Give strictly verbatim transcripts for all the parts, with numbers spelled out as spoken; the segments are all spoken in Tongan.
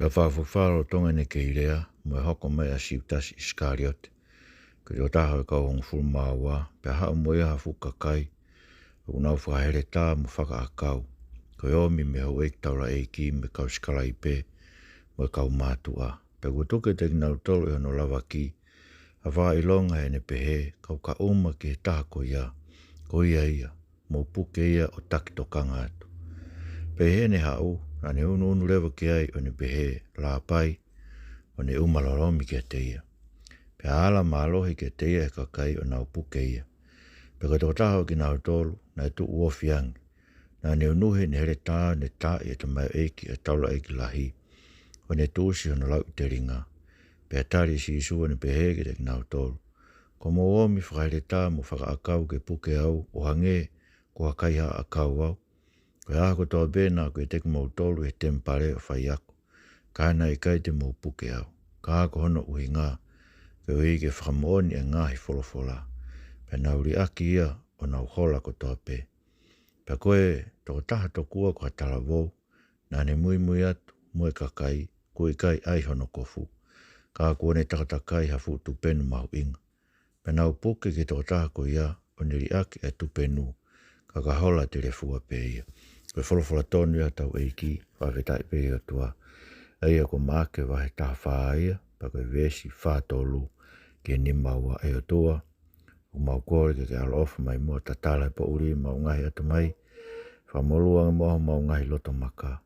Pea fakafokifā lolotonga ʻene kei lea, mo e hoko mai ʻa Siutasi ʻIsikaliote, ko e tokotaha ʻo e kau hongofulu mā ua, pea haʻu mo ia ha fuʻu kakai ʻoku nau fakaheletā mo fakaʻakau, ko e omi mei he houʻeiki taulaʻeiki mo e kau sikalaipe mo e kau mātuʻa. Pea kuo tuku kiate kinautolu ʻe hono lavaki ha fakaʻilonga, ʻi heʻene pehē, Kau kaʻuma ki he taha ko ia, ko ia ia, mou puke ia ʻo taki tokanga atu. Pea ʻi heʻene haʻu, naʻa ne unuunu leva ki ai ʻo ne pehē, Lāpai, ʻo ne ʻuma lolomi kiate ia. Pea ala mālohi kiate ia ʻe he kakai ʻo nau puke ia. Pea ko e tokotaha ʻo kinautolu naʻe tuʻu ofi ange, naʻa ne unuhi ʻene heletā ʻo ne taaʻi ʻa e tamaioʻeiki ʻa e taulaʻeiki lahi, ʻo ne tuʻusi hono lauʻi telinga. Pea tali ʻe Sīsū ʻo ne pehē kiate kinautolu, Ko hoʻomou omi fakaheletā mo fakaʻakau ke puke au, ʻo hangē ko ha kaihaʻa ʻakau au? Ko e ʻaho kotoa pē naʻa ku ʻiate kimoutolu ʻi he temipale ʻo faiako, ka naʻe ʻikai te mou puke au. Ka ko hono ʻuhinga, koeʻuhi ke fakamoʻoni ʻa e ngaahi folofola. Pea nau liʻaki ia ʻo nau hola kotoa pē. Pea ko e tokotaha tokua ko ha talavou, naʻa ne muimui atu mo e kakai, kuo ʻikai ʻai hono kofu, ka kuo ne takatakai ha fuʻu tupenu mahuʻinga. Pea nau puke ki he tokotaha ko ia, ʻo ne liʻaki ʻa e tupenu, ka ka hola telefua pē ia. Ko e folofola tonu ia ʻa hotau ʻEiki, fakafetaʻi pē ki he ʻOtua. ʻA ia ko Maʻake vahe taha fā ia, pea ko e veesi fā tolu ki he nima ua. ʻE ʻOtua, ʻoku mau kole ke ke ʻaloʻofa mai muʻa ʻo tatala e poʻuli ʻemau ngaahi ʻatamai, fakamolū ange muʻa homau ngaahi loto maka.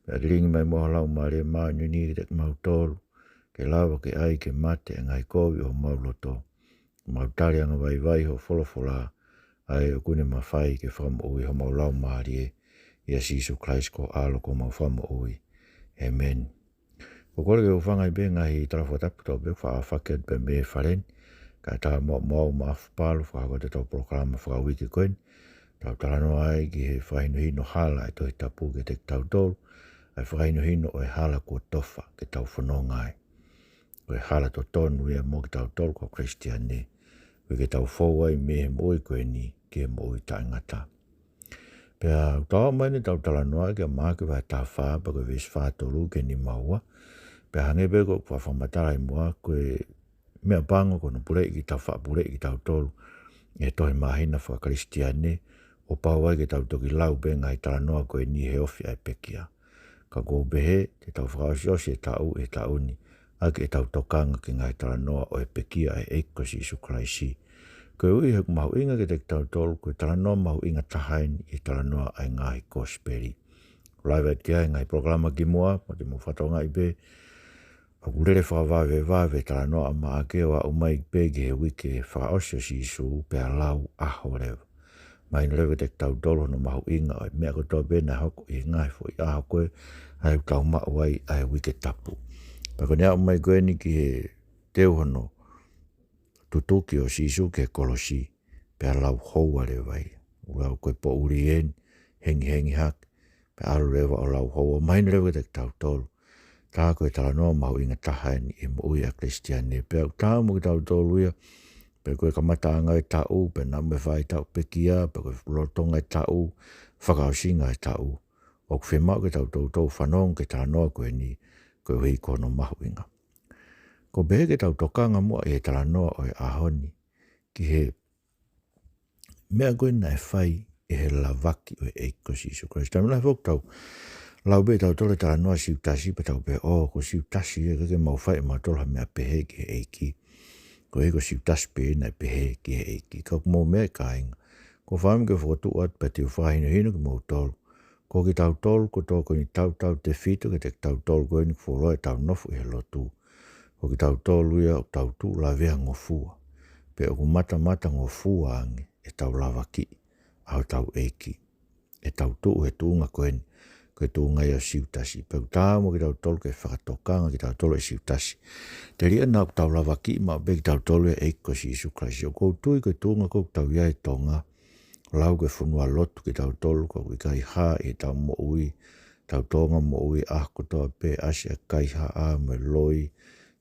Pea lilingi mai muʻa ho Laumālie Māʻoniʻoni kiate kimautolu, ke lava ke ʻai ke mate ʻa e ngaahi kovi ʻo homau loto, mau tali angavaivai hoʻo folofola, ʻa ia ʻoku ne mafai ke fakamoʻui homau laumālie, ʻia Sīsū Kalaisi ko ho ʻAlo ko homau Fakamoʻui. ʻĒmeni. ʻOku ou kole ke u hūfanga ʻi he ngaahi tala fakatapu kotoa pē ʻoku faʻa aofaki atu pē mei he fale ni, kae ʻatā muʻa mo au Maʻafu Palu, fakahoko atu ʻetau polokalama fakauike ko eni, tau talanoa ai ki he fakahinohino hala ʻa e Tohi Tapu kiate kitautolu, ʻa e fakahinohino ʻo e hala kuo tofa ke tau fononga ai. Ko e hala totonu ia mo kitautolu kau Kalisitiane, koeʻuhi ke tau fou ai mei he moʻui ko eni ki he moʻui taʻengata. Pea ʻoku tau aʻu mai eni ʻetau talanoa kia Maʻake vahe taha fā, pea ko e veesi fā tolu ki he nima ua. Pea hangē pē ko ʻeku faʻa fakamatala ʻi muʻa, ko e meʻapango ko hono puleʻi kitautolu, faʻa puleʻi kitautolu ʻe he tohi māhina faka-Kalisitiane, ʻo pau ai ke tau toki lau pē ngaahi talanoa ko eni he ofi ʻa e pekia. Ka ʻoku ou pehē, te tau fakaʻosiʻosi e taʻu ʻi he taʻu ni ʻaki ʻetau tokanga ki he ngaahi talanoa ʻo e pekia ʻa e ʻEiki ko Sīsū Kalaisi. Koeʻuhi he ʻoku mahuʻinga kiate kitautolu, ko e talanoa mahuʻinga taha eni ʻi he talanoa ʻa e ngaahi kosipeli. Live atu ki ai ngaahi polokalama kimuʻa, mo te mou fakatokangaʻi pē, ʻoku lele fakavavevave talanoa ʻa Maʻake ʻo aʻu mai pē ki he uike fakaʻosi ʻo Sīsū pea lau ʻaho leva. Mahino leva kiate kitautolu hono mahuʻinga ʻo e meʻa kotoa pē naʻe hoko ʻi he ngaahi foʻi ʻaho ko ē, ʻa ia ʻoku tau maʻu ai ʻa e Uike Tapu. Pea ko ʻene aʻu mai ko eni ki he teu hono tutuki ʻo Sīsū ki he kolosi, pea lau houa leva ia. ʻOku lau ko e poʻuli eni, hengihengi hake, pea ʻalu leva ʻo lau houa, mahino leva kiate kitautolu. Tā ko e talanoa mahuʻinga taha eni ʻi he moʻui ʻa e Kalisitiane, pea ʻoku taau mo kitautolu ia, pe ko e kamataʻanga e taʻu, pe naʻa mo e fai taʻu pekia, pe ko e lolotonga e taʻu, fakaʻosinga e taʻu. ʻOku fiemaʻu ke tau toutou fanongo ki he talanoa ko eni, koeʻuhi ko hono mahuʻinga. ʻOku ou pehē ke tau tokanga muʻa ʻi he talanoa ʻo e ʻaho ni, ki he meʻa ko ē naʻe fai ʻe he lavaki ʻo e ʻEiki ko Sīsū Kalaisi. Taimi lahi foki ʻoku tau lau pē tautolu e talanoa ʻo Siutasi pea tau pehē, ʻō, ko Siutasi ia, ʻikai ke mau fai ʻe mautolu ha meʻa pehē ki he ʻEiki. Koeʻuhi ko Siutasi pē naʻe pehē ki he ʻEiki. Ka ʻoku mou meʻa, kāinga, ʻoku ou fakaʻamu ke u fokotuʻu atu pea te u fakahinohino kimoutolu. Ko kitautolu kotoa ko eni, tautautefito kiate kitautolu ko eni ʻoku fuoloa ʻetau nofo ʻi he lotu. Ko kitautolu ia ʻoku tau tuʻu lavea ngofua, pe ʻoku matamata ngofua ange ʻetau lavakiʻi ʻa hotau ʻEiki, ʻetau tuʻu he tuʻunga ko eni, ko e tuʻunga ia ʻo Siutasi. Pea ʻoku taau mo kitautolu ke fakatokanga kitautolu ʻe Siutasi, telia naʻa ʻoku tau lavakiʻi maʻu pē kitautolu ʻe he ʻEiki ko Sīsū Kalaisi. ʻOku ou tui ko e tuʻunga ko ē ʻoku tau ʻi ai ʻi Tonga, lau ko e fonua lotu kitautolu, ka ʻoku ʻikai hā ʻi heʻetau moʻui, tau Tonga moʻui ʻaho kotoa pē, ʻasi ʻa e kaihaʻa mo e loi,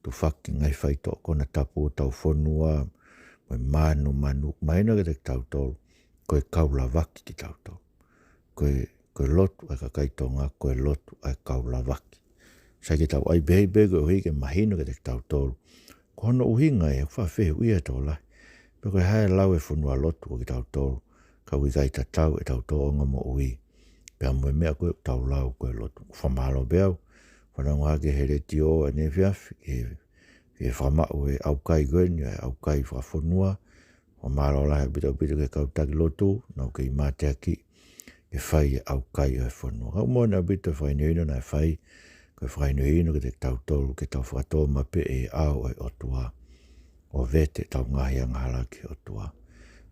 tufaki ngaahi faitoʻo konatapu ʻo hotau fonua, mo e mānumanu, mahino kiate kitautolu, ko e kau lavaki kitautolu. Ko e, ko e lotu ʻa e kakai Tonga, ko e lotu ʻa e kau lavaki. Sai ke tau ʻai pehē pē koeʻuhi ke mahino kiate kitautolu ko hono ʻuhinga ʻoku faʻa fehuʻia e tokolahi pe ko e hā e lau e fonualotu ʻo kitautolu, ka ʻoku ʻikai tatau ʻetau tōʻonga moʻui pea mo e meʻa ko ē ʻoku tau lau ko e lotu. Fakamālō pē au, fanongo hake he letiō ʻaneefiafi ki he, ki he fakamaʻu e ʻaukai ko eni, e ʻaukai fakafonua. Fakamālō lahi ʻaupito ʻaupito ki he kau taki lotu, naʻa nau kei mateaki ke fai e ʻaukai ʻo e fonua. Ka ʻoku moʻoni ʻaupito e fakahinohino naʻe fai, ko e fakahinohino kiate kitautolu ke tau fakatōmapeʻe e ʻao ʻo e ʻOtua ʻo vete ʻetau ngaahi angahala ki he ʻOtua.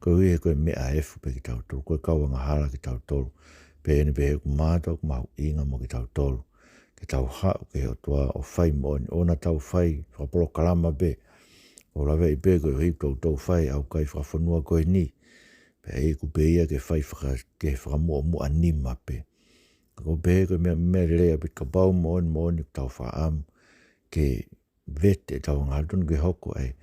Koeʻuhi he ko e meʻa efu pē kitautolu, ko e kau angahala kitautolu. Pehē ni pē he ʻoku mātuʻaki mahuʻinga mo kitautolu ke tau haʻu ki he ʻOtua ʻo fai moʻoni, ʻoua naʻa tau fai fakapolokalama pē ʻo laveʻi pē koeʻuhi ʻoku toutou fai e ʻaukai fakafonua ko eni, pea ʻikai pē ia ke fai faka-, ke fakamuʻomuʻa nima pē. Ka ʻoku ou pehē ko e meʻa, meʻa lelei ʻaupito kapau moʻoni moʻoni ʻoku tau fakaʻamu ke vete ʻetau angahala, totonu ke hoko e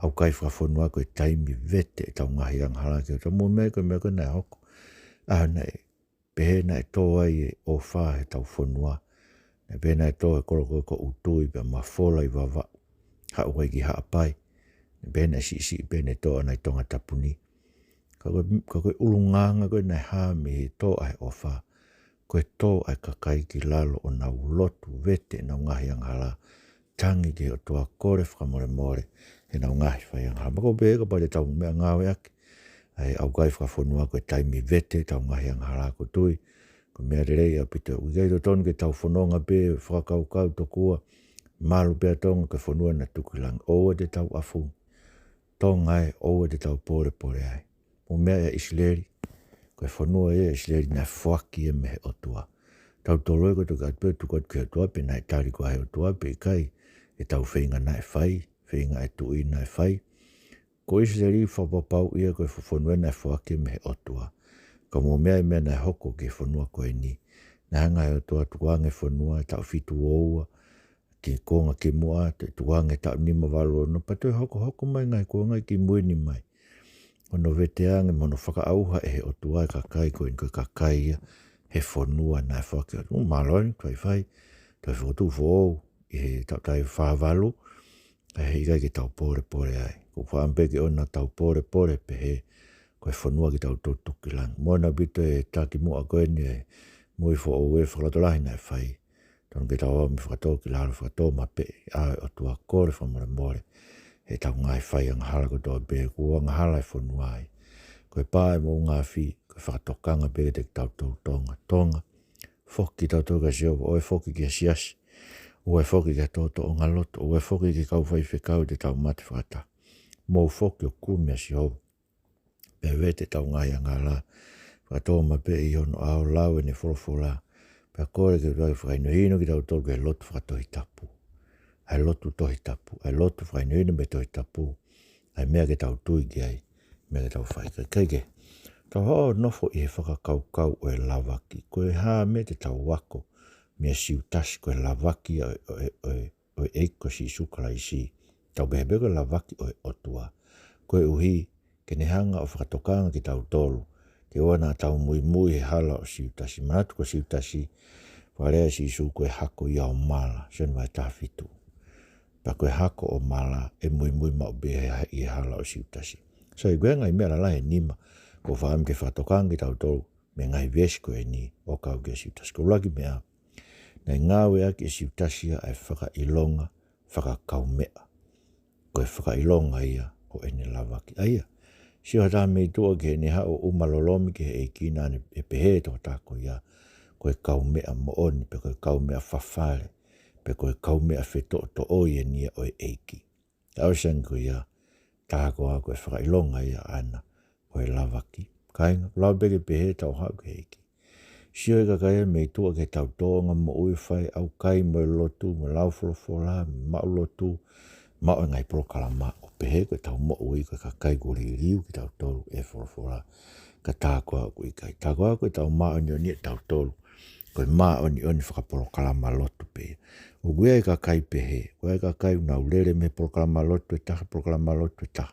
ʻaukai fakafonua ko e taimi vete ʻetau ngaahi angahala ki he ʻOtua. Mo e meʻa ko e meʻa ko ē naʻe hoko, ʻa ia naʻe pehē naʻe tō ai e ʻofa heʻetau fonua. Naʻe pehē naʻe tō e kolo ko ē ko ʻUtui pea mafola ʻi Vavaʻu, haʻu ai ki Haʻapai. Naʻe pehē naʻe siʻisiʻi pē ʻene tō ʻana ʻi Tongatapu ni. Ka ko e, ka ko e ʻulungaanga ko ē naʻe hā mei he tō ʻa e ʻofa, ko e tō ʻa e kakai ki lalo ʻo nau lotu vete ʻenau ngaahi angahala, tangi ki he ʻOtua, kole fakamolemole heʻenau ngaahi faiangahala. Pea ʻoku ou pehē kapau te tau meʻangāueʻaki ʻa e ʻaukai fakafonua ko e taimi vete ʻetau ngaahi angahala, ʻoku ou tui ko e meʻa lelei ʻaupito. ʻOku ʻikai totonu ke tau fononga pē fakakaukau tokua malu pē ʻa Tonga ko e fonua naʻe tuku ki langi. ʻOua te tau ʻafungi. Tonga ē, ʻoua te tau pōlepole ai. Mo e meʻa ʻia ʻIsileli, ko e fonua ʻia ʻIsileli naʻe foaki ia mei he ʻOtua. Tautolu ē, ko e toki ʻatu pē ʻo tuku atu ki he ʻOtua pe naʻe tali koā ʻe he ʻOtua pe ʻikai ʻetau feinga naʻe fai, feinga ʻa e tuʻi naʻe fai. Ko ʻIsileli fakapapauʻi ia ko e fo-, fonua naʻe foaki mei he ʻOtua. Ka mo e meʻa, meʻa naʻe hoko ki he fonua ko eni. Naʻe hanga ʻe he ʻOtua ʻo tukuange e fonua he taʻu fitu ua ua, ki he kuonga kimuʻa, toe tukuange he taʻu nima valu ono, pea toe hokohoko mai e ngaahi kuonga kimui ni mai. Hono veteange mo hono fakaʻauha ʻe he ʻOtua e kakai ko eni, ko e kakai ia he fonua naʻe foaki ʻe he ʻOtua. Mālō eni, toe fai, toe fokotuʻu foʻou ʻi he taʻu taha hiva fā valu, ʻa ia he ʻikai ke tau pōlepole ai. ʻOku ou fakaʻamu pē ke ʻoua naʻa tau pōlepole pehē ko e fonua kitautolu tuku ki langi. Moʻoni ʻaupito e takimuʻa ko eni e mui foʻou e fakalotolahi naʻe fai. Totonu ke tau ō mai fakatōkilalo, fakatōmapeʻe e ʻao ʻo e ʻOtua, kole fakamolemole heʻetau ngaahi faiangahala kotoa pē, ko e angahala e fonua ai. Ko e pā ʻo e moʻunga afi, ko e fakatokanga pē kiate kitautolu Tonga. Tonga, foki kitautolu kia Sihova, ʻoua ʻe foki ki he siasi, ʻoua ʻe foki ki he tōtōʻonga loto, ʻoua ʻe foki ki he kau faifekau te tau mate fakataha. Mou foki ʻo kumi ʻa Sihova pea vete ʻetau ngaahi angahala, fakatōmapeʻe ʻi hono ʻao, lau ʻene folofola, pea kole ke ʻoua ʻe fakahinohino kitautolu ki he lotu fakatohitapu. ʻA e lotu tohitapu, ʻa e lotu fakahinohino mei he Tohitapu, ʻa e meʻa ke tau tui ki ai, meʻa ke tau fai. Kae kehe, tau haʻu ʻo nofo ʻi he fakakaukau ʻo e lavaki. Ko e hā e meʻa te tau ako mei a Siutasi ko e lavaki ʻo e, ʻo e, ʻo e ʻo e ʻEiki ko Sīsū Kalaisi. Tau pehē pē ko e lavaki ʻo e ʻOtua. Koeʻuhi ke ne hanga ʻo fakatokanga kitautolu ke ʻoua naʻa tau muimui he hala ʻo Siutasi. Manatu ko Siutasi, fakalea ʻe Sīsū ko e hako ia ʻo mala, Sione vahe taha fitu. Pea ko e hako ʻo mala ʻe muimui maʻu pē he, ʻi he hala ʻo Siutasi. So, ʻi he ngaahi meʻa lalahi ʻe nima ʻoku ou fakaʻamu ke fakatokanga kitautolu mei he ngaahi veesi ko eni ʻo kau kia Siutasi. Ko e ʻuluaki meʻa, naʻe ngāueʻaki ʻe Siutasi ia ʻa e fakaʻilonga fakakaumeʻa. Ko e fakaʻilonga ia ʻo ʻene lavaki. ʻA ia, sio ha taha mei tuʻa ki heʻene haʻu ʻo ʻuma lolomi ki he ʻEiki, naʻa ne pehē ʻe he tokotaha ko ia, ko e kaumeʻa moʻoni, pe ko e kaumeʻa fafale, pe ko e kaumeʻa fetoʻotoʻoi eni ia ʻo e ʻEiki. Ka ʻosi ange ko ia, tā koā ko e fakaʻilonga ia ʻaʻana ʻo e lavaki. Kāinga, lau pē ke pehē tau haʻu ki he ʻEiki. Sio e kakai mei tuʻa ki heʻetau tōʻonga moʻui, fai ʻaukai mo e lotu, mo e lau folofola, mo e maʻu lotu, maʻu e ngaahi polokalama, ʻo pehē ko ʻetau moʻui ko e kakai kuo liliu kitautolu ʻe he folofola. Ka tā koā ʻoku ʻikai. Tā koā ko ʻetau māʻoniʻoni ʻe tautolu ko e māʻoniʻoni fakapolokalama lotu pē ia. ʻOku ʻi ai e kakai pehē, ʻoku ʻi ai e kakai ʻoku nau lele mei he polokalama lotu ʻe taha, polokalama lotu ʻe taha.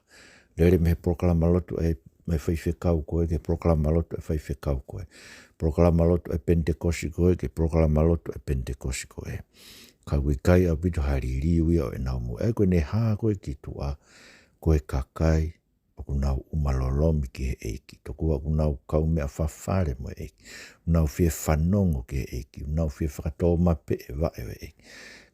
Lele mei he polokalama lotu ʻa e, ʻa e faifekau ko ē ki he polokalama lotu ʻa e faifekau ko ē. Polokalama lotu ʻa e Penitekosi ko ē ki he polokalama lotu ʻa e Penitekosi ko ē. ka ʻoku ʻikai ʻaupito ha liliu ia ʻo ʻenau moʻui. ʻA ia ko ʻene hā ko ē ki tuʻa, ko e kakai ʻoku nau ʻuma lolomi ki he ʻEiki. Tokua ʻoku nau kaumeʻa fafale mo e ʻEiki. ʻOku nau fie fanongo ki he ʻEiki. ʻOku nau fie fakatōmapeʻe vaʻe ʻo e ʻEiki.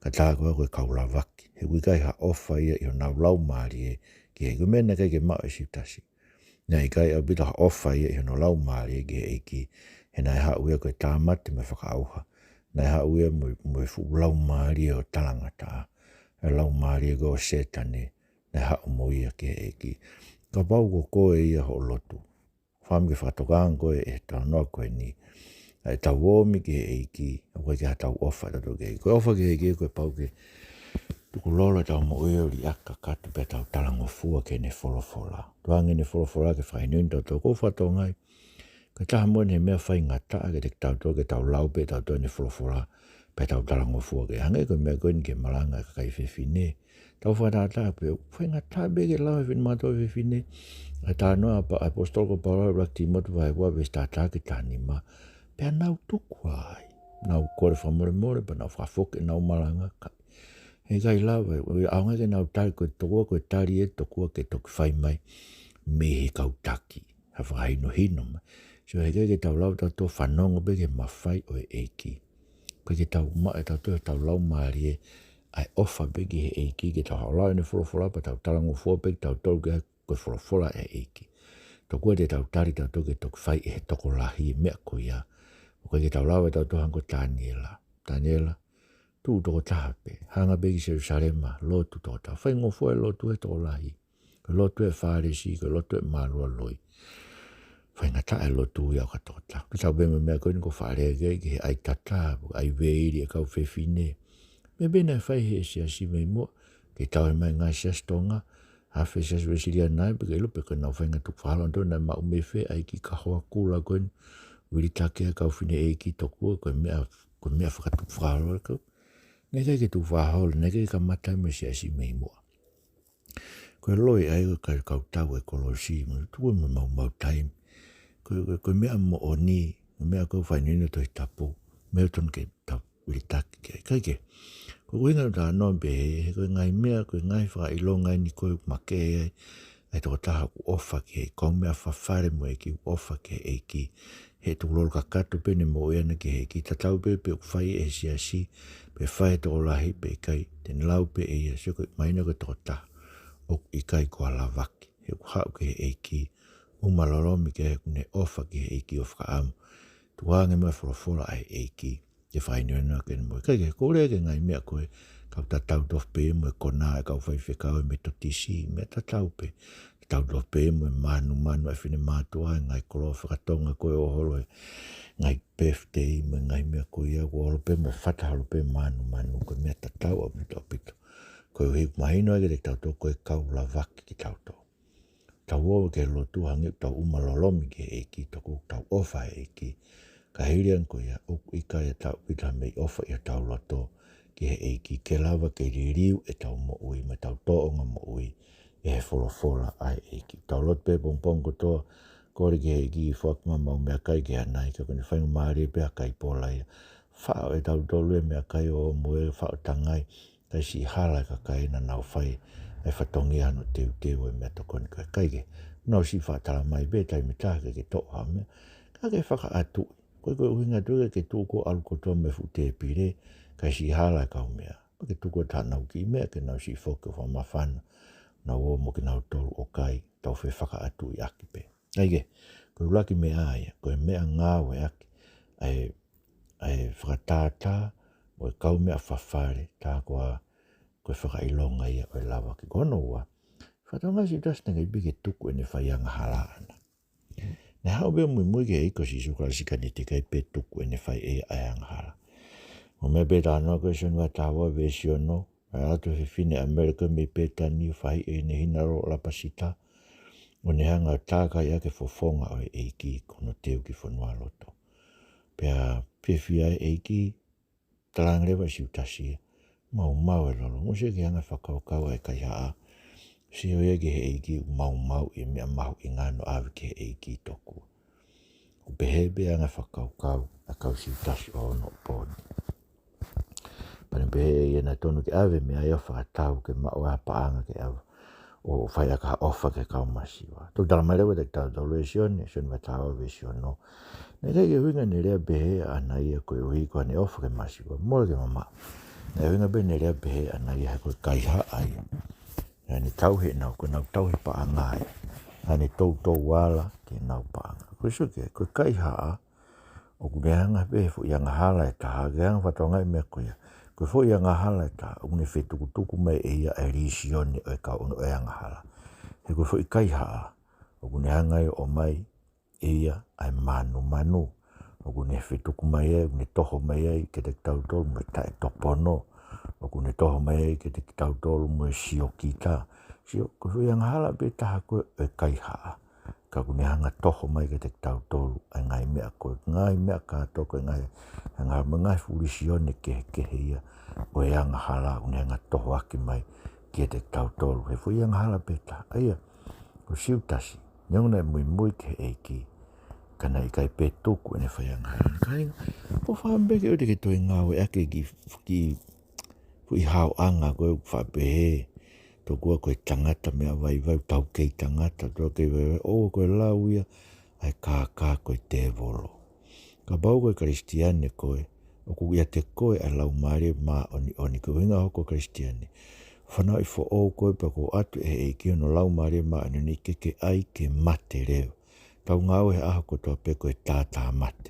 Ka tā ko ē ko e kau lavaki. He ʻoku ʻikai ha ʻofa ia ʻi honau laumālie ki he ʻEiki. Ko e meʻa naʻe ʻikai ke maʻu ʻe Siutasi. Naʻe ʻikai ʻaupito ha ʻofa ia ʻi hono laumālie ki he ʻEiki. He naʻe haʻu ia ko e tāmate mo e fakaʻauha. Naʻe haʻu ia mo, mo e fuʻu laumālie ʻo talangataʻa. ʻA e laumālie ko ē ʻo Sētane. Naʻe haʻu mo ia ki he ʻEiki. Kapau ko koe ia hoʻo lotu. Fakaʻamu ke fakatokanga koe ʻe he talanoa ko eni. ʻA ʻetau ō mai ki he ʻEiki, ʻoku ʻikai ke ʻi ai haʻatau ʻofa ʻatautolu ki he ʻEiki. Ko e ʻofa ki he ʻEiki, ko e pau ke tukulolo ʻetau moʻui ʻo liʻaki kakato pea tau talangofua ki heʻene folofola. Tuku ange ʻene folofola ke fakahinohino kitautolu. Ko e fatongia ia, ko e taha mo ʻene meʻa faingataʻa kiate kitautolu ke tau lau pē ʻe tautolu ʻene folofola, pea tau talangofua ki ai. Hangē ko e meʻa ko eni ki he malanga ʻa e kakai fefine. Tau fakatātā pē, faingataʻa pē ke lau ʻe he finemātuʻa fefine ʻa e talanoa ʻa e ʻaposetolo ko Paula ʻi he ʻuluaki Tīmote vahe ua veesi taha taha ki he taha nima. Pea nau tuku ai. Nau kole fakamolemole, pea nau fakafoki ʻenau malanga, ka ʻoku ʻikai lava, ʻoku ʻikai ke nau tali, ko e tokua, ko e tali ē tokua ke toki fai mai mei he kau taki. Ha fakahinohino mai. So, he ʻikai ke tau lava ʻe tautolu ʻo fanongo pē ki he mafai ʻo e ʻEiki. ʻOku ʻikai ke tau maʻu ʻe tautolu ʻi hotau laumālie ʻa e ʻofa pē ki he ʻEiki, ke tau haʻu ʻo lau ʻene folofola pea tau talangofua pē kitautolu ki ai, ko e folofola ʻa e ʻEiki. Tokua te tau tali tautolu ke toki fai ʻe he tokolahi e meʻa ko ia. ʻOku ʻikai ke tau lava ʻe tautolu hangē ko Taniela. Taniela, tuʻu tokotaha pē, hanga pē ki Selusalema, lotu tokotaha. Faingofua e lotu ʻa e tokolahi. Ko e lotu ʻa e Fālesi, ko e lotu ʻa e mālualoi. Faingataʻa e lotu ia ʻo e kau tokotaha. Ko e tau pē mo e meʻa ko eni ʻoku faʻa lea ki ai, ki he ʻai tatā, ʻai veili ʻa e kau fefine. Meʻa pē naʻe fai ʻe he siasi mei muʻa, ke tau ʻi he ngaahi siasi Tonga, ʻa e siasi Uēsiliana ia, pea ke ʻilo pē ko ʻenau faʻahinga tukufakaholo, ʻoku nau maʻu mei fē ʻa e kiʻi kahoa kula ko eni, vilitaki ʻa e kau fineʻeiki tokua, ko e meʻa, ko e meʻa fakatukufakaholo ko ē. Naʻe ʻikai ke tukufakaholo, naʻe ʻikai ke kamata mo e siasi mei muʻa. Ko e loi ʻa e kau, kau tau e kolosi, mo tuku mo maumau taimi. Ko, ko, ko e meʻa moʻoni, ko e meʻa ʻoku fakahinohino ʻe he Tohi Tapu, meʻa ʻoku totonu ke tau vilitaki ki ai. Kae kehe, ko e ʻuhinga ʻoku ou talanoa pehē, he ko e ngaahi meʻa, ko e ngaahi fakaʻilonga eni ko ē ʻoku makehe ai ʻa e tokotaha ʻoku ʻofa ki he ʻEiki, kaumeʻa fafale mo e ʻEiki, ʻofa ki he ʻEiki. He tukulolo kakato pē ʻene moʻui ʻana ki he ʻEiki, tatau pē pe ʻoku fai ʻe he siasi, pe fai ʻe he tokolahi pe ʻikai, te ne lau pē ʻe ia, sio ko e mahino ko e tokotaha ʻoku ʻikai ko ha lavaki. He ʻoku haʻu ki he ʻEiki, ʻuma lolomi ki ai he ʻoku ne ʻofa ki he ʻEiki ʻo fakaʻamu. Tuku ange mo e folofola ʻa e ʻEiki ke fakahinohino ki heʻene moʻui. Kae kehe, ko e lea ki he ngaahi meʻa ko ē, kau tatau tofu pē mo e konā ʻa e kau faifekau ʻa e Metotisi, meʻa tatau pē. Tatau tofu pē mo e mānumanu ʻa e finemātuʻa, ʻa e ngaahi koloa fakatonga ko ē ʻo holo, ʻa e ngaahi birthday mo e ngaahi meʻa ko ia, ʻoku holo pē mo e fata, holo pē mānumanu, ko e meʻa tatau ʻaupito ʻaupito. Koeʻuhi ʻoku mahino ai kiate kitautolu ko e kau lavaki kitautolu. Tau ō ki he lotu hangē ʻoku tau ʻuma lolomi ki he ʻEiki, tokua ʻoku tau ʻofa he ʻEiki. Ka hili ange ko ia, ʻoku ʻikai ʻaupito ha meʻi ʻofa ʻi hotau loto ki he ʻEiki, ke lava ke liliu ʻetau moʻui mo ʻetau tōʻonga moʻui ʻe he folofola ʻa e ʻEiki. Tau lotu pē pongipongi kotoa, kole ki he ʻEiki ke foaki mai haʻamau meʻakai ki he ʻanai, ka ko ʻene faingamālie pē ʻa e kai pola ia. Faʻo ʻe tautolu e meʻakai ʻo ʻomai, faʻo tangai, kae siʻi hala e kakai naʻa nau fai ʻa e fatongia hono teuteu ʻo e meʻatokoni ko ē. Kae kehe, nau siʻi faʻa tala mai pē taimi ʻe taha ke ke toʻo ha meʻa, ka ke fakaʻatuʻi. Ko e, ko e ʻuhinga atu ke tuʻu koe ʻo ʻalu kotoa mei he fuʻu tēpile, kae siʻi hala e kau meʻa. Pea ke tuku atu haʻanau kiʻi meʻa ke nau siʻi foki ʻo fakamāfana. Nau ō mo kinautolu ʻo kai, tau fefakaʻatuʻiʻaki pē. Kae kehe, ko e ʻuluaki meʻa ia, ko e meʻa ngāueʻaki ʻa e, ʻa e fakatātā mo e kaumeʻa fafale, tā koā ko e fakaʻilonga ia ʻo e lavaki. Ko hono ua, fakatokangaʻi ʻe Siutasi naʻe ʻikai pē ke tuku ʻene fai angahala ʻana. Naʻe haʻu pē ʻo muimui ki he ʻEiki ko Sīsū Kalaisi ka naʻe teʻeki ai pē tuku ʻene fai ʻe ia ʻa e angahala. Ko e meʻa pē talanoa ko ē ʻi Sione vahe taha ua veesi ono, naʻe ʻalu atu e fefine ʻAmelika mei Pētani ʻo faʻo ʻene hinaloa ʻo Lapasita, ʻo ne hanga ʻo tākai ʻaki e fofonga ʻo e ʻEiki ko hono teu ki fonualoto. Pea fiefia e ʻEiki, talaange leva ʻe Siutasi ia, maumau e lolo. Mou sio ki he anga e fakakaukau ʻa e kaihaʻa. Sio ia ki he ʻEiki ʻoku maumauʻi e meʻa mahuʻinga hono ʻave ki he ʻEiki tokua. ʻOku pehē pē anga e fakakaukau ʻa e kau Siutasi ʻo onoʻopo ni. Pea ne pehē ʻe ia naʻe tonu ke ʻave mei ai ʻo fakatau ke maʻu ha paʻanga ke ʻave ʻo fai ʻaki ha ʻofa ki he kau masiva. Toki talamai leva kiate kitautolu ʻe Sione, Sione vahe taha ua veesi ono. Naʻe ʻikai ke ʻuhinga ʻene lea pehē ʻaʻana ia koeʻuhi ko ʻene ʻofa ki he masiva, mole ke mamaʻo. Naʻe ʻuhinga pē ʻene lea pehē ʻaʻana ia he ko e kaihaʻa ia. Naʻa ne tauhi ʻenau, ko ʻenau tauhi paʻanga ia. Naʻa ne toutou ala ki heʻenau paʻanga. Ko e sio ki ai, ko e kaihaʻa, ʻoku ne hanga pē he foʻi angahala ʻe taha, ke hanga fakatokangaʻi e meʻa ko ia. Ko e foʻi angahala ʻe taha, ʻoku ne fetukutuku mai ʻe ia ʻa e lisione ʻo e kau ʻono ʻo e angahala. He ko e foʻi kaihaʻa, ʻoku ne hanga ʻo ʻomai ʻe ia ʻa e manumanu. ʻOku ne fetuku mai ai, ʻoku ne toho mai ai kiate kitautolu mo e taʻetopono. ʻOku ne toho mai ai kiate kitautolu mo e siokita. Sio, ko e foʻi angahala pē taha ko ē ʻo e kaihaʻa. Ka ʻoku ne hanga ʻo toho mai kiate kitautolu ʻa e ngaahi meʻa ko ē, ngaahi meʻa kātoa ko ē, ngaahi, ngaahi, ngaahi fuʻu lisione kehekehe ia ʻo e angahala, ʻoku ne hanga ʻo tohoaki mai kiate kitautolu he foʻi angahala pē taha. ʻA ia, ko Siutasi, neongo naʻe muimui ki he ʻEiki, ka naʻe ʻikai pē tuku ʻene fai angahala. Kāinga, ʻofa pē ke ʻoua te ke toe ngāueʻaki e kiʻi, kiʻi foʻi haoʻanga ko ē ʻoku faʻa pehē, tokua ko e tangata meʻa vaivai, tau kei tangata, tau kei vaivai, ʻoua, ko e lau ia ʻa e kākā, ko e tēvolo. Kapau ko e Kalisitiane koe, ʻoku ʻiate koe ʻa e Laumālie Māʻoniʻoni, ko e ʻuhinga hoʻo hoko ko e Kalisitiane. Fanauʻi foʻou koe pea kuo ʻoatu ʻe he ʻEiki hono Laumālie Māʻoniʻoni ke ke ʻai ke mate leva. Tau ngāue he ʻaho kotoa pē ko e tātāmate.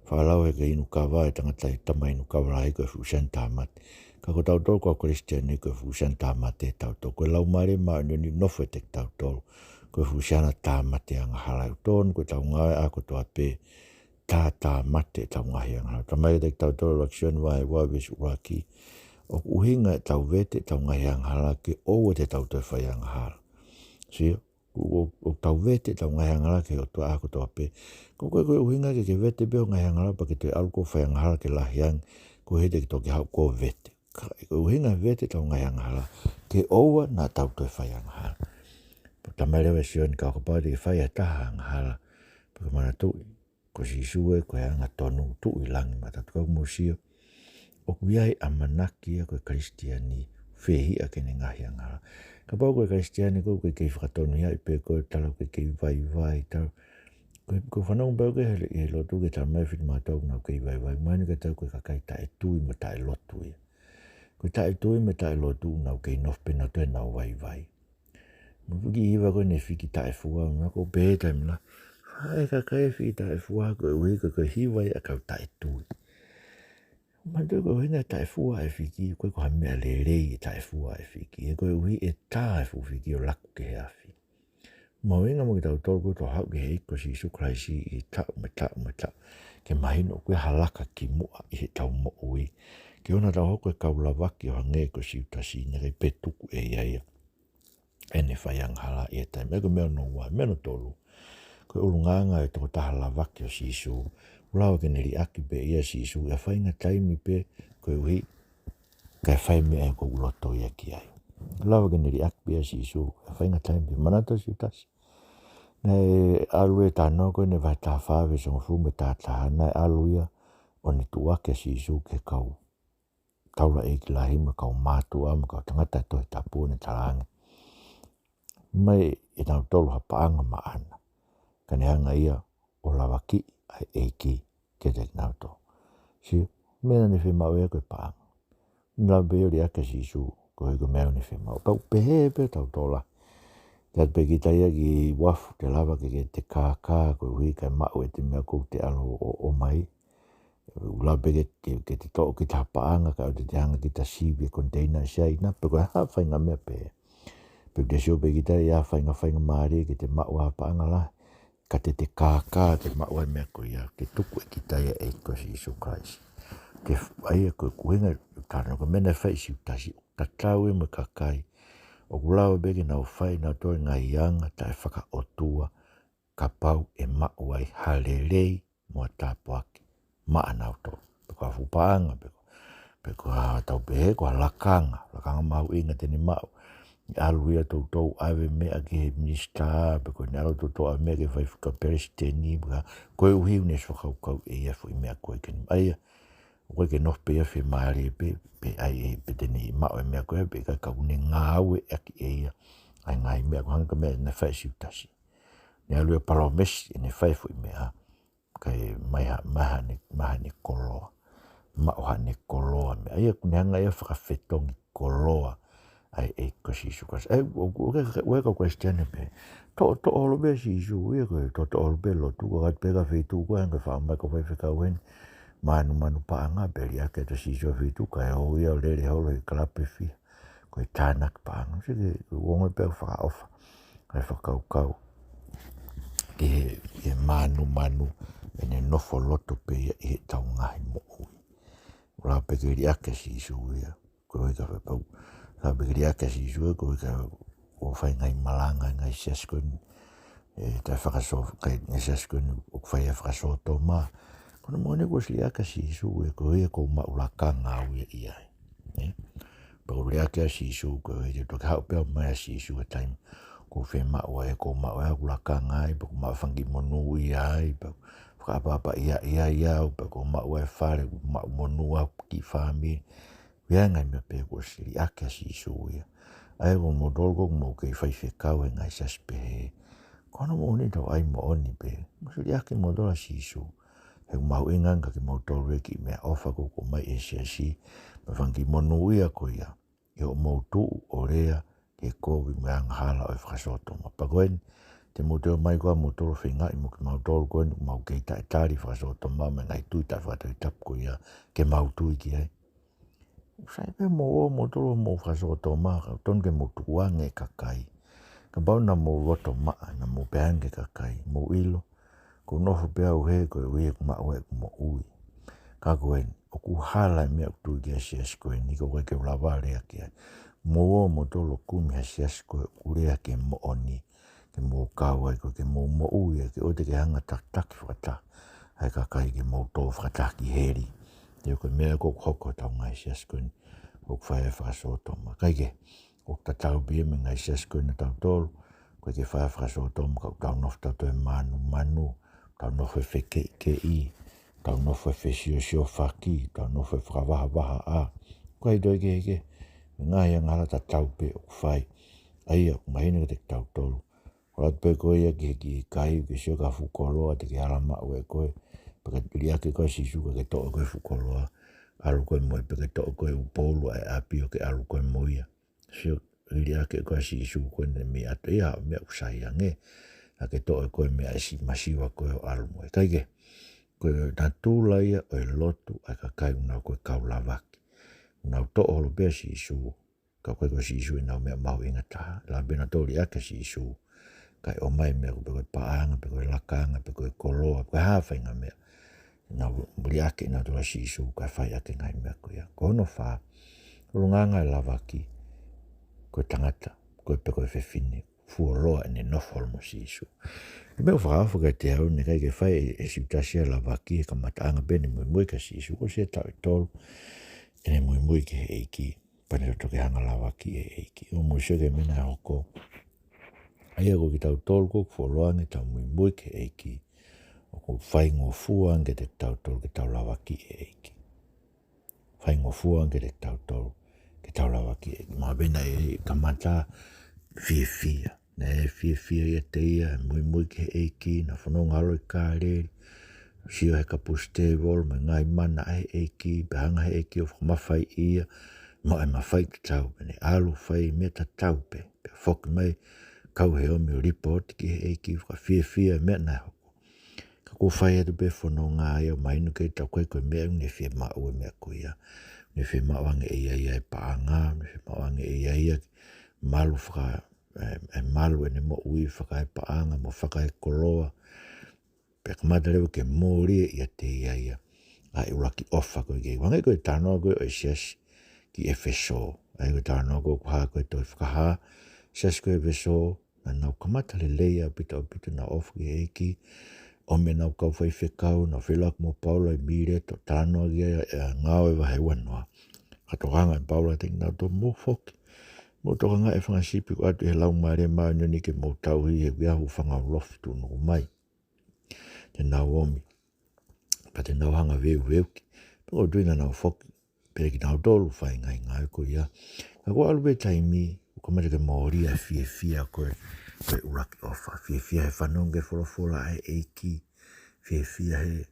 Faʻa lau ʻe he kau inu kava, ʻe he tangata, ʻe he tama inu kava lahi, ko e fuʻu siana tāmate. Ka ko tautolu kau Kalisitiane ko e fuʻu siana tāmate tautolu. Ko e Laumālie Māʻoniʻoni ʻoku nofo ʻiate kitautolu, ko e fuʻu siana tāmate angahala. ʻOku tonu ke tau ngāue he ʻaho kotoa pē, tātāmate ʻetau ngaahi angahala. Talamai kiate kitautolu ʻe he ʻuluaki Sione vahe ua veesi ʻuluaki, ʻoku ʻuhinga ʻetau vete ʻetau ngaahi angahala ke ʻoua te tau toe fai angahala. Sio, ʻo, ʻo, ʻo tau vete ʻetau ngaahi angahala ki he ʻOtua he ʻaho kotoa pē. Ko, ko, ko e ʻuhinga ke, ke vete pē hoʻo ngaahi angahala pea ke toe ʻalu koe ʻo fai angahala ke lahi ange, koeʻuhi te ke toki haʻu koe ʻo vete. Ka, ko e ʻuhinga e vete ʻetau ngaahi angahala ke ʻoua naʻa tau toe fai angahala. Pea talamai leva ʻe Sione, ka ʻo kapau te ke fai ha taha angahala, pea ke manatuʻi, ko Sīsū ē ko e angatonu, tuʻu ʻi langi maʻatautolu. Ka mou sio, ʻoku ʻi ai e ʻamanaki ia ko e Kalisitiane, fehiʻa ki heʻene ngaahi angahala. Kapau ko e Kalisitiane koe, ʻoku ke kei fakatonuhiaʻi pē koe, talu ke kei vaivai, talu. Ko, ko e fanongo pau ko ē he, he lotu ke talamai ʻe finemātuʻa ʻoku nau kei vaivai, mahino kiate au ko e kakai taʻetui mo taʻelotu ia. Ko e taʻetui mo e taʻelotu ʻoku nau kei nofo pē nautolu ʻenau vaivai. Mo e kiʻi hiva ko ē naʻe fiki taʻefua, mo ko e pehē taimi lahi, ʻa e kakai fiki taʻefua koeʻuhi ko e, ko e hiva ia ʻa e kau taʻetui. Manatuʻi ko e ʻuhinga e taʻefua ʻe fiki, ʻoku ʻikai ko ha meʻa lelei e taʻefua ʻe fiki. He koeʻuhi ʻe tā e fuʻu fiki ʻo laku ki he afi. Mahuʻinga mo kitautolu ko ē ʻoku tau haʻu ki he ʻEiki ko Sīsū Kalaisi ʻi he taʻu mo e taʻu mo e taʻu, ke mahino ʻoku ʻi ai ha laka ki muʻa ʻi heʻetau moʻui. Ke ʻoua naʻa tau hoko ko e kau lavaki ʻo hangē ko Siutasi, naʻe ʻikai pē tuku ʻe ia ia ʻene fai angahala ʻi he taimi. Ko e meʻa hono ua. Meʻa hono tolu, ko e ʻulungaanga ʻo e tokotaha lavaki ʻo Sīsū. ʻOku lava ke ne liʻaki pē ʻe ia ʻa Sīsū ʻi ha faʻahinga taimi pē, koeʻuhi kae fai e meʻa ʻoku loto ia ki ai. ʻOku lava ke ne liʻaki pē ʻa Sīsū ʻi ha faʻahinga taimi pē. Manatuʻi Siutasi. Naʻe ʻalu e talanoa ko ē ʻi he vahe taha fā veesi hongofulu mo e taha taha, naʻe ʻalu ia ʻo ne tuʻuaki ʻa Sīsū ki he kau taulaʻeiki lahi mo e kau mātuʻa mo e kau tangata Tohi Tapu, ʻo ne talaange, ʻomai ʻe nautolu ha paʻanga maʻana, ka ne hanga ia ʻo lavakiʻi ʻa e ʻEiki kiate kinautolu. Sio, meʻa naʻa ne fiemaʻu ia ko e paʻanga. Naʻe lava pē ia ʻo liʻaki ʻa Sīsū, koeʻuhi ko e meʻa naʻa ne fiemaʻu. Pau pehē pē tautolu. Te ʻatu pē kita ia ki uafu, te lava ke, ke te kākā, koeʻuhi kae maʻu ʻete meʻa ʻoku te ʻalu ʻo, ʻo, ʻomai. ʻOku lava pē ke, ke, ke te toʻo kita ha paʻanga, kae ʻoua te te hanga kita ʻo sivi e koniteina ʻi Siaina, pe ko e hā e faʻahinga meʻa pē. Pe te sio pē kita ia ʻi ha faʻahinga, faʻahinga mālie ke te maʻu ha paʻanga lahi, ka te te kākā ke maʻu ai e meʻa ko ia, ke tuku ʻe kita ia ʻe he ʻEiki ko Sīsū Kalaisi. Ke f-, ʻa ia ko e ʻuhinga ʻo e talanoa ko ē, meʻa naʻe fai ʻe Siutasi, ʻoku tatau ia mo e kakai ʻoku lava pē ke nau fai ʻenautolu e ngaahi anga taʻefakaʻotua, kapau ʻe maʻu ai ha lelei mo ha tāpuaki maʻanautolu. Pe ko ha fuʻu paʻanga, pe ko, pe ko ha, tau pehē ko ha lakanga, lakanga mahuʻinga te ne maʻu. ʻAlu ia toutou ʻave meʻa ki he minisitā, pe ko ʻene ʻalu toutou ʻave meʻa ki he faifekau palesiteni, pe ko ha, koeʻuhi ʻoku ne fakakaukau ʻe ia e foʻi meʻa ko ē ke ne maʻu. ʻA ia, ʻOku ʻikai ke nofo pē ia fiemālie pē, pe ʻai ʻe, pe te ne maʻu e meʻa ko ē, pe ʻikai, ka ʻoku ne ngāueʻaki ʻe ia ʻa e ngaahi meʻa, ko e hangē ko e meʻa naʻe fai ʻe Siutasi. Ne ʻalu ia ʻo palōmesi ʻene fai e foʻi meʻa, kae ʻomai ha, ʻomai haʻane, ʻomai haʻane koloa. Maʻu haʻane koloa, meʻa ia ʻoku ne hanga ia ʻo fakafetongi koloa ʻa e ʻEiki ko Sīsū Kalaisi. ʻA ia, ʻoku, ʻoku, ʻoku, ʻoku ʻikai ko e Kalisitiane pē. Toʻotoʻo holo pē ʻa Sīsū ia, ko e toʻotoʻo holo pē lotu, ko e kau pē ka feituʻu ko ē, hangē ko e faʻa ʻomai ko e faifekau heni. Mānumanu paʻanga pē, liʻaki atu ʻa Sīsū he feituʻu, kae ō ia ʻo lele holo he kalapu ʻe fiha. Ko e tānaki paʻanga. Sio ki he ongo pē ʻoku fakaʻofa. Kae fakakaukau ki he, ki he mānumanu ʻene nofo loto pē ia ʻi heʻetau ngaahi moʻui. ʻOku lava pē ke liʻaki ʻa Sīsū ia. Ko e ʻikai fai pau. Lava pē ke liʻaki ʻa Sīsū ia, ko e ʻikai ʻo fai ngaahi malanga, ngaahi siasi ko eni. ʻE, taʻe fakasō, kai, ngaahi siasi ko eni ʻoku fai ʻa e fakasōtoma. Ko hono moʻoni kuo ʻosi liʻaki ʻa Sīsū ia, ko ia ʻoku ou maʻu lakanga au ia ʻi ai. ʻE? Pea ʻoku liʻaki ʻa Sīsū, ko ia te u toki haʻu pē au mai ʻa Sīsū he taimi ʻoku ou fiemaʻu ai, ʻoku ou maʻu ai ʻeku lakanga ai, pea ʻoku ou maʻu e fanga kiʻi monūʻia ai, pea ʻoku fakaʻapaʻapaʻia ai au, pea ʻoku ou maʻu ai e fale, ʻoku ou maʻu monū au, kiʻi fāmili. Ko e ngaahi meʻa pē kuo ʻosi liʻaki ʻa Sīsū ia. ʻA ia ko moutolu ko ē ʻoku mou kei faifekau he ngaahi siasi pehē, ko hono moʻoni ʻoku tau ʻai moʻoni pē. Mou ʻosi liʻaki moutolu ʻa Sīsū. He ʻoku mahuʻinga ange kiate kimoutolu e kiʻi meʻaʻofa ko ē ʻoku ʻomai ʻe he siasi, mo e fanga kiʻi monūʻia ko ia, ʻi hoʻomou tuʻu ʻo lea ki he kovi mo e angahala ʻo e fakasōtoma. Pea ko eni, te mou toe ō mai ko ā moutolu ʻo feingaʻi mo kimautolu ko eni ʻoku mau kei taʻetali fakasōtoma mo e ngaahi tui taʻefakatoʻitapu ko ia ke mau tui ki ai. Sai pē mou ō moutolu ʻo mou fakasōtoma, ka ʻoku totonu ke mou tukuange e kakai. Kapau naʻa mou loto maʻa, naʻa mou pehē ange ki he kakai, mou ʻilo, ʻoku ou nofo pē au hē koeʻuhi he ʻoku maʻu ai ʻeku moʻui. Ka ko eni, ʻoku hala e meʻa ʻoku tui ki ai e siasi ko eni, ka ʻoku ʻikai ke u lava lea ki ai. Mou ō moutolu ʻo kumi ha siasi ko ē ʻoku lea ki he moʻoni, ke mou kau ai ko ē ke mou moʻui ai, ke ʻoua te ke hanga ʻo takitaki fakataha ʻa e kakai ke mou tō fakataha ki heli. He ko e meʻa ia ʻoku hoko ʻi hotau ngaahi siasi ko eni ʻoku fai ai e fakasōtoma. Kae kehe, ʻoku tatau pē ia mo e ngaahi siasi ko eni ʻatautolu, ʻoku ʻikai ke fai ai e fakasōtoma ka ʻoku tau nofo tautolu he mānumanu, tau nofo he fekeʻikeʻi, tau nofo he fesiosiofaki, tau nofo he fakavahavahaʻa. ʻOku ʻi ai e toe kehekehe, mo e ngaahi angahala tatau pē ʻoku fai. ʻA ia, ʻoku mahino kiate kitautolu. Ko e ʻalu atu pē ko ia ki he kiʻi kai, ke sio ki ha fuʻu koloa te ke ala maʻu ʻe koe. Pea ka liʻaki ʻe koe ʻa Sīsū ka ke toʻo ʻe koe e fuʻu koloa, ʻalu koe mo ia, pe ke toʻo ʻe koe e ʻū poulu ʻa e ʻapi ʻo ke ʻalu koe mo ia. Sio, liʻaki ʻe koe ʻa Sīsū ko eni mei ʻato ia, meʻa ʻoku sai ange. Ka ke toʻo ʻe koe e meʻa ʻe si-, masiva ko ē ʻo ʻalu mo ia. Kae kehe, ko e natula ia ʻo e lotu ʻa e kakai ʻoku nau ko e kau lavaki. ʻOku nau toʻo holo pē ʻa Sīsū, ka ʻoku ʻikai ko Sīsū ʻenau meʻa mahuʻinga taha. Lava pē nautolu ʻo liʻaki ʻa Sīsū, kae ʻomai e meʻa ko ē pe ko e paʻanga, pe ko e lakanga, pe ko e koloa, pe ko e hā e faʻahinga meʻa. Nau liʻaki nautolu ʻa Sīsū, kae fai ʻaki e ngaahi meʻa ko ia. Ko hono fā, ʻulungaanga e lavaki, ko e tangata, ko e pe ko e fefine, fuoloa ʻene nofo holo mo Sīsū. Ko e meʻa ʻoku fakaofo kiate au, naʻe ʻikai ke fai ʻe, ʻe Siutasi ʻa e lavaki he kamataʻanga pē ʻene muimui kia Sīsū, kuo ʻosi e taʻu ʻe tolu ʻene muimui ki he ʻEiki, pea ne toki hanga ʻo lavaki ʻe he ʻEiki. ʻOku mou sio ki he meʻa naʻe hoko. ʻA ia ko kitautolu ko ē ʻoku fuoloa ange ʻetau muimui ki he ʻEiki, ʻoku faingofua ange kiate kitautolu ke tau lavaki ʻe he ʻEiki. Faingofua ange kiate kitautolu ke tau lavaki ʻe he ʻEiki. Mahalo pē naʻe kamata fiefia. Naʻe fiefia ʻiate ia he muimui ki he ʻEiki, naʻa ne fononga holo ʻi Kāleli, sio he kapusi tēvolo mo e ngaahi mana ʻa e ʻEiki, pea hanga ʻe he ʻEiki ʻo fakamafaiʻi ia, maʻu e mafai tatau, pea ne ʻalu ʻo fai e meʻa tatau pē, pea foki mai, kau he omi ʻo lipooti ki he ʻEiki, fakafiefia e meʻa naʻe hoko. Ka kuo fai atu pē e fononga ia ʻo mahino kiate kitautolu ko e meʻa ʻoku ne fiemaʻu e meʻa ko ia. Ne fiemaʻu ange ʻe ia ia e paʻanga, ne fiemaʻu ange ʻe ia ia ke malu faka-, ē, ʻe malu ʻene moʻui fakaepaʻanga mo fakaekoloa. Pea kamata leva ke mōlia ʻiate ia ia ʻa e ʻuluaki ʻofa ko ē ki he ʻEiki. Hangē ko e talanoa ko ē ʻo e siasi ki ʻEfesō. ʻA ia ko e talanoa ko ē ʻoku hā ko ē he tohi Fakahā, siasi ko ē ʻEfesō, naʻa nau kamata lelei ʻaupito ʻaupito ʻenau ʻofa ki he ʻEiki. ʻOmi ʻenau kau faifekau, nau feʻiloaki mo Paula ʻi Mileto, talanoa ki ai ʻa e Ngāue vahe uanoa. Ka tokanga ʻa Paula kiate kinautolu, mou foki, mou tokangaʻi e fanga sipi kuo ʻatu ʻe he Laumālie Māʻoniʻoni ke mou tauhi, he ʻoku ʻi ai ha hūfanga ulofi tuʻunuku mai. Te nau ōmi, pea te nau hanga ʻo veuveuki, Pea ʻoku ou tui naʻa nau foki pē kinautolu ʻo fai e ngaahi ngāue ko ia. Ka kuo ʻalu pē taimi, ʻoku kamata ke mōlia e fiefia ko ē, ko e ʻuluaki ʻofa. Fiefia he fanongo ki he folofola ʻa e ʻEiki. Fiefia he,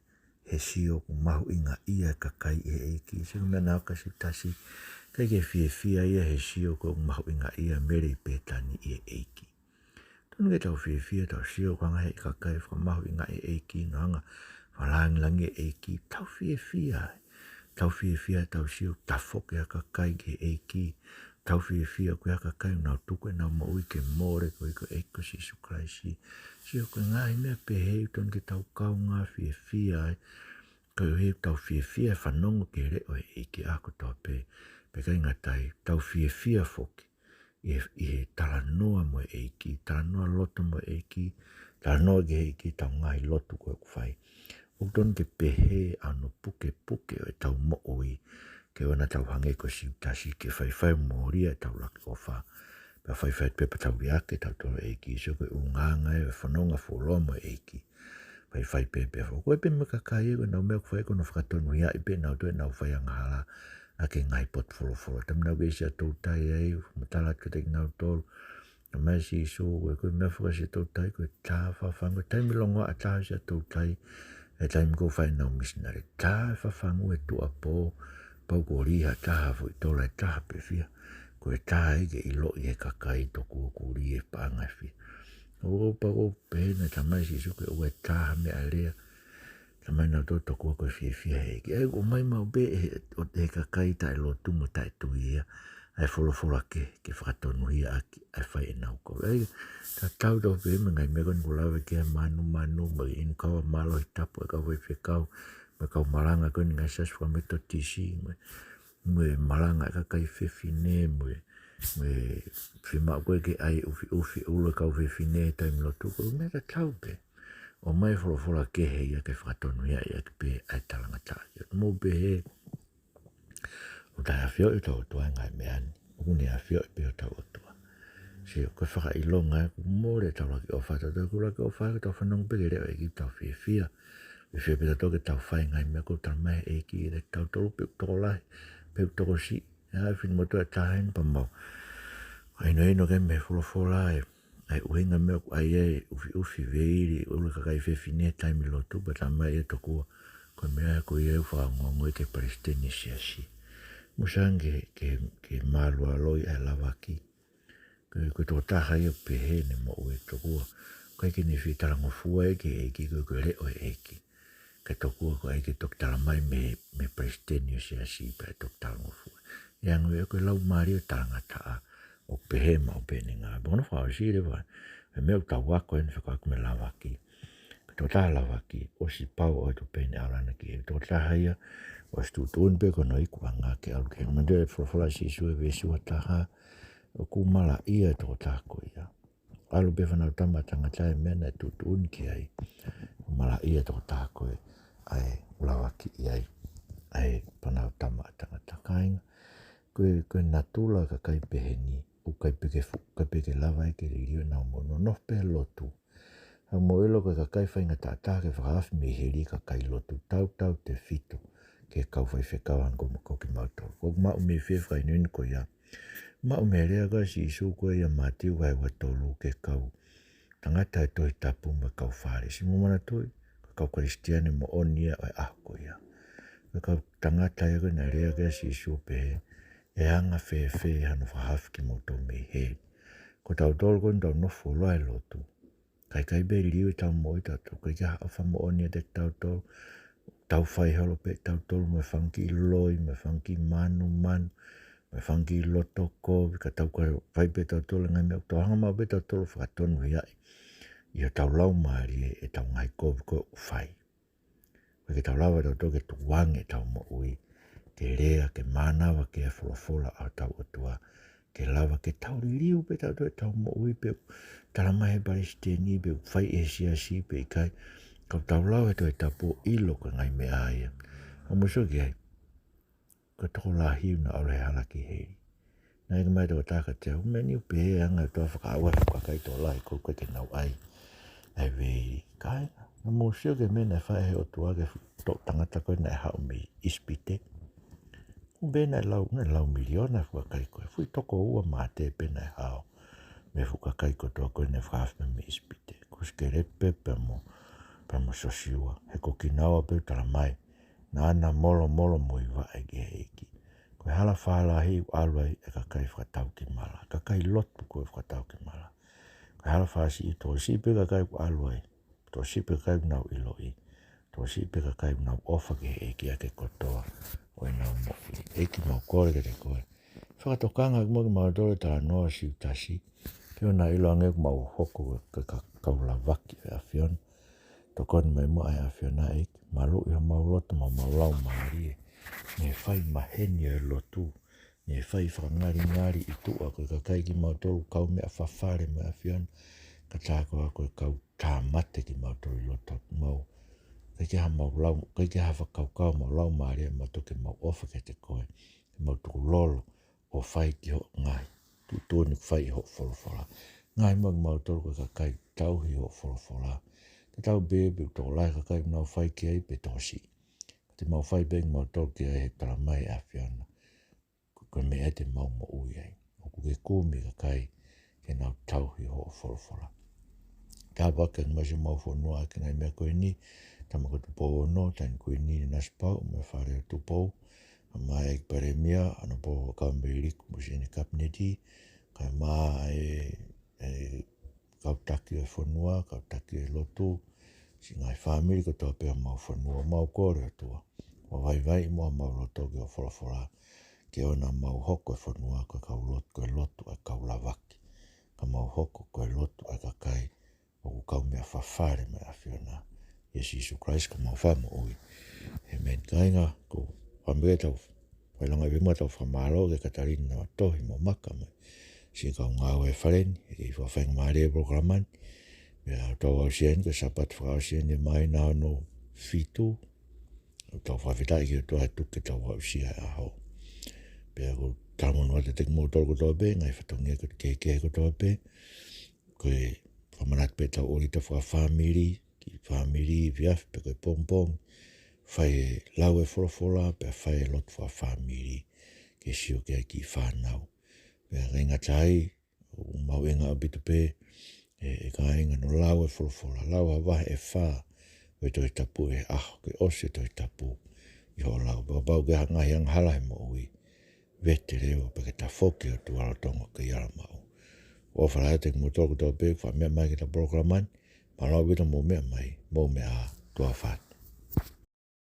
he sio ʻoku mahuʻingaʻia e kakai ʻi he ʻEiki. Sio ki he meʻa naʻe ʻoka Siutasi. ʻIkai ke fiefia ia he sio ʻoku mahuʻingaʻia e mele ʻi Pētani ʻi he ʻEiki. Tonu ke tau fiefia, tau sio ʻoku hanga ʻe he kakai ʻo fakamahuʻingaʻi e ʻEiki, ʻo hanga ʻo fakalāngilangiʻi e ʻEiki, tau fiefia ai. Tau fiefia, tau sio ʻoku tafoki ha kakai ki he ʻEiki. Tau fiefia ʻoku ʻi ai ha kakai ʻoku nau tuku ʻenau moʻui ke mole koeʻuhi ko e ʻEiki ko Sīsū Kalaisi. Sio ko e ngaahi meʻa pehē ʻoku tonu ke tau kaungā fiefia ai. Koeʻuhi ʻoku tau fiefia he fanongo ki he leʻo ʻo e ʻEiki ʻaho kotoa pē. Pea ʻikai ngata ai, tau fiefia foki ʻi he, ʻi he talanoa mo e ʻEiki, talanoa loto mo e ʻEiki, talanoa ki he ʻEiki ʻetau ngaahi lotu ko ē ʻoku fai. ʻOku tonu ke pehē ʻa hono pukepuke ʻo ʻetau moʻui, ke ʻoua naʻa tau hangē ko Siutasi, ke faifai mōlia ʻetau ʻuluaki ʻofa. Pea faifai pē pea tau liʻaki ʻetau tolo ʻEiki, sio ko e ʻulungaanga ia ʻo e fononga fuoloa mo e ʻEiki. Faifai pē pea fo. Ko e pē mo e kakai ia ko ʻenau meʻa ʻoku fai ko hono fakatonuhiaʻi pē ʻenau toe ʻenau fai angahala ʻaki e ngaahi potu folofola. Taimi naʻa ku ʻi Siaʻatoutai ai, matala atu kiate kinautolu. Naʻe ʻomai ʻe Sīsū, ko e, ko e meʻa faka-Siaʻatoutai, ko e tā fafangu, taimi longoaʻa taha ʻi Siaʻatoutai, ʻi he taimi ʻoku fai ai ʻenau misinale. Tā fafangu he tuʻuapō, pau kuo lī ha taha foʻi tola ʻe taha pe fiha. Ko e tā ia ke ʻiloʻi ʻe he kakai tokua kuo lī e paʻanga ʻe fiha. ʻO pau ʻoku pehē naʻe talamai ʻe Sīsū ke ʻoua ʻe tā ha meʻalea. Talamai naʻa nau tokua ko e fiefia he ʻEiki. ʻA ia ʻoku ʻomai maʻu pē ʻe he, ʻo e kakai taʻelotu mo taʻetui ia ʻa e folofola kehe ke fakatonuhiaʻaki ʻa e fai ʻenau kovi. ʻA ia, tatau tofu pē mo e ngaahi meʻa ko eni ʻoku lave ki ai e mānumanu, mo e inu kava mālohi tapu ʻa e kau faifekau, mo e kau malanga ko eni ngaahi siasi fakametotisi, mo e, mo e malanga ʻa e kakai fefine, mo e, mo e fiemaʻu ko ē ke ʻai ʻufiʻufi ʻulu e kau fefine he taimi lotu, ko e meʻa tatau pē. ʻOmai e folofola kehe ia ke fakatonuhiaʻi ʻaki pē ʻa e talangataʻa. Mou pehē, ʻoku taʻeʻafioʻi hotau ʻOtua ʻi he ngaahi meʻa ni. ʻOku ne ʻafioʻi pē hotau ʻOtua. Sio, ko e fakaʻilonga ia ʻoku mole ʻetau ʻuluaki ʻofa, ʻetau ʻuluaki ʻofa, ko ʻetau fanongo pē ki he leʻo ʻo e ʻEiki, tau fiefia. Fiefia pē tautolu ke tau fai e ngaahi meʻa ʻoku talamai ʻe he ʻEiki kiate kitautolu, pe ʻoku tokolahi, pe ʻoku tokosiʻi. ʻA e finemotuʻa ʻe taha eni pea mau ʻainoino ki ai mei he folofola ē, ʻa e ʻuhinga e meʻa ʻoku ʻai ai e ʻufiʻufi, veili, ʻulu e kakai fefine he taimi lotu, pea talamai ʻe ia tokua ko e meʻa ko ia ʻoku fakaongoongo ki he palesiteni ʻo e siasi. Mou sio ange ki he, ki he, ki he mālualoi ʻa e lavaki. Ko e, ko e tokotaha ia ʻoku pehē ʻene moʻui, tokua ʻoku ʻikai ke ne fie talangofua ia ki he ʻEiki, ko e, ko e leʻo ʻo e ʻEiki. Ka tokua ko e ʻai ke toki talamai mei, mei he palesiteni ʻo e siasi pea toki talangofua. ʻA ia ko e, ko e laumālie ʻo e talangataʻa ʻoku pehē maʻu pē ʻene ngāue. Pea ko hono fakaʻosi leva, e meʻa ʻoku tau ako eni fekauʻaki mo e lavaki. Ko e tokotaha lavaki, ʻosi pau ʻo ʻoatu pē ʻene ʻalu ʻana ki heli. Tokotaha ia, ʻosi tuʻutuʻuni pē ko hono ikuʻanga ke ʻalu ki heli. Manatuʻi e folofola ʻa Sīsū he veesi uataha, ʻoku malaʻia e tokotaha ko ia. ʻAlu pē Fānautama ʻa Tangata he meʻa naʻe tuʻutuʻuni ki ai. Malaʻia e tokotaha ko ē ʻa e lavaki ʻi ai ʻa e Fānautama ʻa Tangata, kāinga. Ko e, ko e natula ʻo e kakai pehē ni, ʻoku ʻikai pē ke fu-, ʻikai pē ke lava ia ke liliu ʻenau moʻui, nofo pē he lotu. Ka mou ʻilo ko e kakai faingataʻa taha ke fakahaofi mei heli, kakai lotu, tautautefito ki he kau faifekau hangē ko kimautolu. Ko ʻeku maʻu mei fē e fakahinohino ko ia? Maʻu mei he lea ko ē ʻa Sīsū ko ē ʻia Mātiu vahe ua tolu ki he kau tangata ʻo e Tohi Tapu mo e kau Fālesi. Mou manatuʻi, ko e kau Kalisitiane moʻoni ia ʻo e ʻaho ko ia. Ko e kau tangata ia ko ē naʻe lea ki ai ʻa Sīsū ʻo pehē, ʻe anga fēfē hano fakahaofi kimoutolu mei heli? Ko tautolu ko eni ʻoku tau nofo fuoloa he lotu, ka ʻikai pē liliu ʻetau moʻui ʻatautolu, ʻikai ke ʻi ai ha ʻofa moʻoni ʻiate kitautolu, tau fai holo pē ʻatautolu mo e fanga kiʻi loi, mo e fanga kiʻi manumanu, mo e fanga kiʻi loto kovi, ka tau ka fai pē ʻatautolu e ngaahi meʻa, tau hanga maʻu pē ʻatautolu ʻo fakatonuhiaʻi ʻi hotau laumālie ʻetau ngaahi kovi ko ē ʻoku fai. ʻIkai ke tau lava ʻatautolu ke tukuange ʻetau moʻui ke lea, ke mānava ki he folofola ʻa hotau ʻOtua, ke lava ke tau liliu pē ʻatautolu ʻetau moʻui pe ʻoku talamai ʻe he palesiteni pe ʻoku fai ʻe he siasi pe ʻikai. Ka ʻoku tau lau he Tohi Tapu ʻo ʻilo ko e ngaahi meʻa ia. Ka mou sio ki ai, ko e tokolahi ʻoku nau ʻalu he hala ki heli. Naʻe ʻeke mai ʻe he tokotaha kiate au, meʻa ni ʻoku pehē ʻa e anga ʻo e ʻOtua fakaʻauha e fuʻu kakai tokolahi ko ē ʻoku ʻikai ke nau ʻai. naʻe veili. Kāinga, naʻa mou sio ki he meʻa naʻe fai ʻe he ʻOtua ki he fuʻu toʻu tangata ko ē naʻe haʻu mei ʻIsipite. Ko e meʻa naʻe lau, naʻe lau miliona e fuʻu kakai ko ē. Fuʻu toko ua mā tepe naʻe hao mei he fuʻu kakai kotoa ko ē naʻe fakahaofi mei ʻIsipite. Ko Sikelepe pea mo, pea mo Siosiua. He ko kinaua pē ʻoku tala mai naʻa na molomolo mo ʻi vaʻe ki he ʻEiki. Ko e hala fālahi ʻoku ʻalu ai e kakai fakataukimala. Kakai lotu ko ē fakataukimala. Ko e hala fāsiʻi, tokosiʻi pē kakai ʻoku ʻalu ai. Tokosiʻi pē kakai ʻoku nau ʻiloʻi. Tokosiʻi pē kakai ʻoku nau ʻofa ki he ʻEiki ʻaki e kotoa ʻo ʻenau moʻui. ʻEiki, mau kole kiate koe, fakatokanga ʻaki muʻa kimautolu e talanoa ʻo Siutasi. Ke ʻoua naʻa ʻiloange ʻoku mau hoko ko e ka-, kau lavaki ʻo e ʻAfiona. Tokoni mai muʻa ʻe ʻAfiona, ʻEiki. Maluʻi homau loto mo homau laumālie mei he fai maheni ʻo e lotu, mei he fai fakangalingali ʻi tuʻa. Ko e kakai kimautolu kau meʻa fafale mo e ʻAfiona, ka tā koā ko e kau tāmate kimautolu ʻi loto mau. ʻIkai ke ʻi ai hamau lau, ʻikai ke ʻi ai ha fakakaukau homau laumālie, mau toki mau ʻofa kiate koe. Mau tukulolo ʻo fai ki hoʻo ngaahi tuʻutuʻuni ʻoku fai ʻi hoʻo folofola. Ngaahi, mau, mautolu ko e kakai tauhi hoʻo folofola. Tatau pē pe ʻoku tokolahi e kakai ʻoku nau fai ki ai pe tokosiʻi. Te mau fai pē kimautolu ki ai he tala mai ʻe ʻAfiona. Ko, ko e meʻa ia te mau moʻui ai. ʻOku ke kumi e kakai ke nau tauhi hoʻo folofola. Tāpuakiʻi ʻa e ngaahi siʻi mau fonua ʻaki e ngaahi meʻa ko eni, Tama ko Tupou Ono, Taʻahine Kuini Nanasipauʻu, mo e Fale ʻo Tupou, ʻa e ʻEiki Palēmia, ʻAnapō Huʻakavameiliku mo siʻene Kapineti, kae ʻumaʻā e, e kau taki ʻo e fonua, kau taki ʻo e lotu, siʻi ngaahi fāmili kotoa pē ʻo homau fonua, mau kole ʻOtua. Mo vaivai muʻa homau loto ki hoʻo folofola, ke ʻoua naʻa mau hoko e fonua ko e kau lotu, ko e lotu ʻa e kau lavaki. Ka mau hoko ko e lotu ʻa e kakai ʻoku kau meʻa fafale mo e ʻAfiona. ʻIa Sīsū Kalaisi ko homau Fakamoʻui. ʻĒmeni. Kāinga, ko e fakaʻamu ke tau fai e langa ʻi he moʻui, tau fakamālō kia Katalina Tohi mo Maka mo e siʻi kau ngāue he fale ni, he kei fakafaingamālie e polokalama ni. Pea tau aʻusia eni, ko e Sāpate fakaʻosi eni ʻe Maina ono fitu. Tau fakafetaʻi ki he ʻOtua he tuku ke tau aʻusia e ʻaho. Pea ʻoku ou talamonū atu kiate kimoutolu kotoa pē, ngaahi fatongia ko ē kehekehe kotoa pē. Ko e fakamanatu pē ʻetau ʻōlita fakafāmili, ki he fāmili, efiafi pe ko e pongipongi. Fai e lau e folofola, pea fai e lotu fakafāmili, ke sio ki ai e kiʻi fānau. Pea ʻikai ngata ai, ʻoku mahuʻinga ʻaupito pē, ʻe, ʻe kāinga, hono lau e folofola, lau ha vahe ʻe fā ʻo e Tohi Tapu he ʻaho, ke ʻosi e Tohi Tapu ʻi hoʻo lau. Pea kapau ʻoku ʻi ai ha ngaahi angahala he moʻui, vete leva pea ke tafoki atu ʻa e lolotonga ʻoku ke ala maʻu. ʻOfa lahi atu kiate kimoutolu kotoa pē ʻoku fakameʻa mai ki heʻeta polokalama ni, mālō ʻaupito hoʻomou meʻa mai, mou meʻa ā, tuʻa ʻofa atu.